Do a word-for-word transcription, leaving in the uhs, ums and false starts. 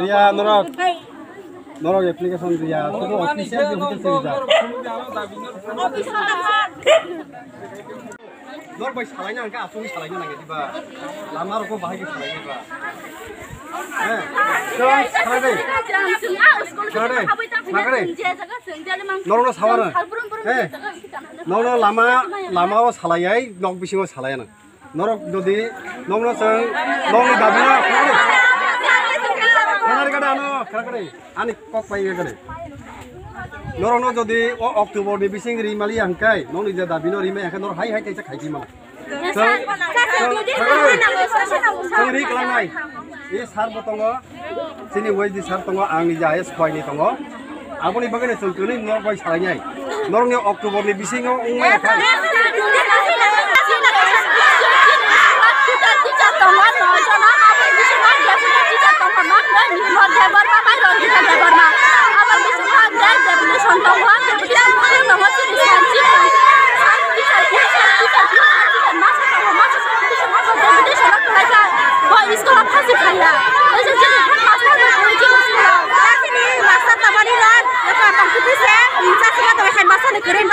Iya, norok. Norok application riya, sudu official di hotel se rijak. Norok bai salaina hwnkhe asugwi salaina nangya diba? Lama rokbo bahai khe salaina ba? He? Chwng salai de. Salai de. Salai de. Norokno sawano. He? Norokno lama, lama o salai ai, nok bisingo salai ano. Norok jodi nokno chwng nokni dabi no khnari kade ano khnari kade ani kok pai kade. Norokno jodi o October ni bising ri mali hwnkhe nokni je dabi no ri mai hwnkhe norok hai hai kaisa khai di mano. Chwng, chwng, chwng ri kwlangnai. E sar bo tongo. Chini wai di sar tongo, ang ni je I S khwai ni tongo. Aboni bagwi no chwng tini norok bai salai nai. Norok ni October ni bisingo wng maya kha. School of Hasi Khaya. Ese chini headmaster no koi chini school o. Chini master tabani rok, eko tong kiti se, incha sima tong headmaster ni kwrwi